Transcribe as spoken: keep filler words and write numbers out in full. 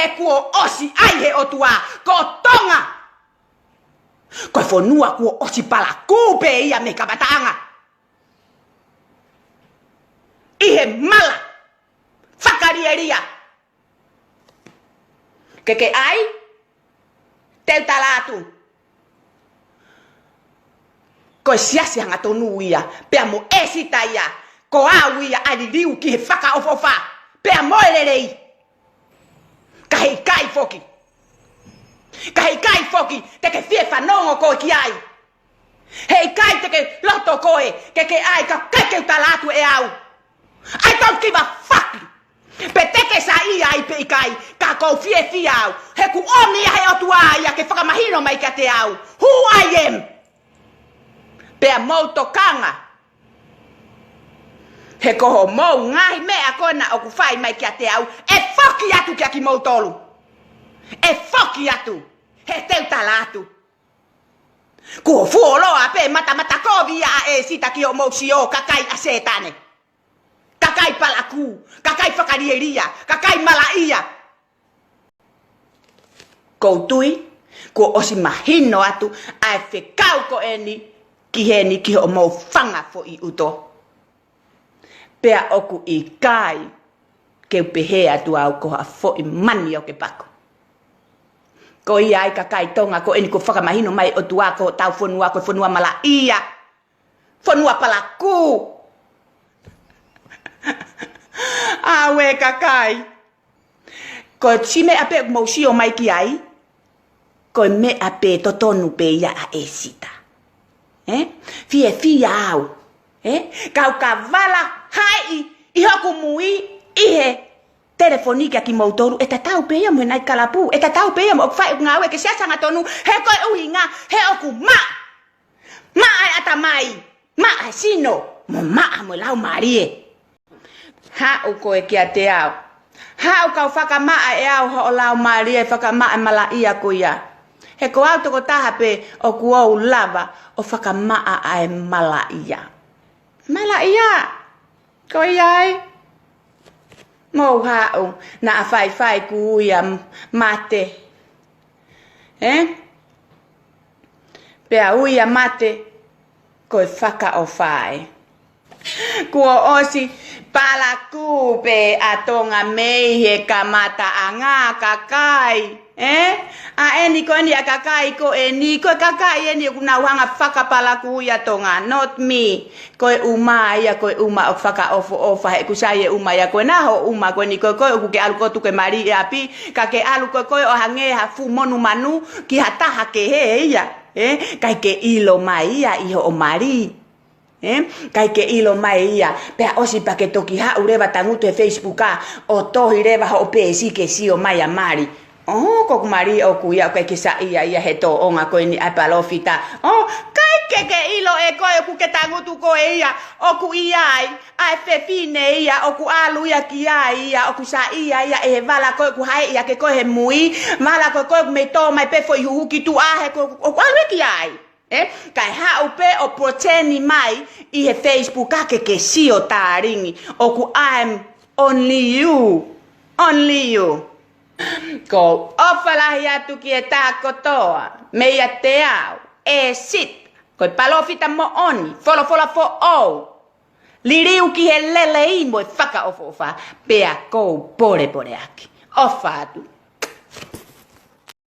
ʻE kuo ʻosi ʻai he ʻOtua ko Tonga. Ko e fonua kuo ʻosi palakū pē ia mei he kamataʻanga. ʻI he mala fakalielia. Ke ke ʻai, te u tala atu. Ko e siasi hangatonu ia, pea mo ʻĒsita ia, ko au ia ʻa e liliu ki he fakaʻofoʻofa, pea mo e lelei. Ka heʻikai foki. Ka heʻikai foki, te ke fie fanongo koe ki ai. Heʻikai te ke loto koe, ke ke ʻai ka ke ke tala atu ʻe au. I don't give a fuck. Pe te ke saiʻia ai pe ʻikai, ka ʻoku ou fiefia au. He kuo ʻomi ia he ʻOtua ia ke fakamahino mai kiate au who I am. Pea mou tokanga. He ko hoʻomou ngaahi meʻa ko ena ʻoku fai mai kiate au, ʻe foki atu kia kimoutolu. ʻE foki atu. He te u tala atu. Kuo fuoloa pē matamata kovi ia ʻa ʻĒsita ki hoʻomou sio, kakai ʻa Sētane. Kakai palakū, kakai fakalielia, kakai malaʻia. ʻOku ou tui, kuo ʻosi mahino atu ʻa e fekau ko eni, ki heni ki hoʻomou fanga foʻi ʻuto. Pea ʻoku ʻikai ke u pehē atu au ko ha foʻi mani ʻo ke paku. Ko ia ai kakai Tonga ko eni kuo fakamahino mai ʻOtua ko hotau fonua, ko e fonua malaʻia. Fonua palakū. ʻAuē kakai. Ko e siʻi meʻa pē ʻoku mou sio mai ki ai, ko e meʻa pē totonu pē ia ʻa ʻĒsita. ʻE? Fiefia au. ʻE? Kau ka vala haʻi ʻi hoku mui ʻi he telefoni kia kimoutolu, ʻe tatau pē ia mo e naʻi kalapu, ʻe tatau pē ia mo ʻoku fai ʻeku ngāue ke siasi hangatonu, he ko e ʻuhinga, he ʻoku maʻa. Maʻa e ʻatamai, maʻa e sino, mo maʻa mo e laumālie. Haʻu koe kiate au. Haʻu kau fakamaʻa ʻe au hoʻo laumālie, fakamaʻa e malaʻia ko ia. He ko au tokotaha pē ʻoku ou lava ʻo fakamaʻa ʻa e malaʻia. Malaʻia! Ko ia ai. Mou haʻu, naʻa faifai kuo ui ʻa Mate. ʻE? Pea ui ʻa Mate, ko e fakaʻofa ē. Kuo ʻosi palakū pē ʻa Tonga mei he kamataʻanga, kakai. ʻE? ʻA eni ko eni ʻa e kakai ko eni, ko e kakai eni ʻoku nau hanga fakapalakū ʻia Tonga, not me. Ko e ʻuma ia, ko e ʻuma ʻoku fakaʻofoʻofa, he ʻoku sai e ʻuma ia, ko e naho ʻuma ko eni, ko e, ko e ʻoku ke ʻalu koe ʻo tuku e mali ʻi ʻapi, ka ke ʻalu koe koe ʻo hangē ha fuʻu monumanu ki ha taha kehe ia, ʻe? ʻIkai ke ʻilo mai ia ʻi hoʻo mali. ʻE? ʻIkai ke ʻilo mai ia. Pea ʻosi pea ke toki haʻu leva tangutu he Facebook ʻa, ʻo tohi leva hoʻo peesi ke sio mai ʻa mali. ʻO, ko ʻeku mali ʻoku ia, ʻoku ʻikai ke saiʻia ia he tōʻonga ko eni ʻa e palōfita. ʻO, ʻikai ke ke ʻilo ʻe koe ʻoku ke tangutu koe ia, ʻoku ʻi ai ʻa e fefine ia, ʻoku ʻalu ia ki ai ia, ʻoku saiʻia ia ʻe he vala ko ē ʻoku haeʻi ʻaki koe he mui, vala ko ē ʻoku mei tō mai pē foʻi huhu ki tuʻa he ko ē ʻoku ʻalu ia ki ai. ʻE, kae haʻu pē ʻo pretend mai ʻi he Facebook ʻa ke ke sio, darling, ʻoku I'm only you, only you. ʻOku ou ʻofa lahi atu ki he taha kotoa, meiate au, ʻĒsita, ko e palōfita moʻoni, folofola foʻou, liliu ki he lelei mo e fakaʻofoʻofa, pea ʻoku ou polepole ʻaki. ʻOfa atu.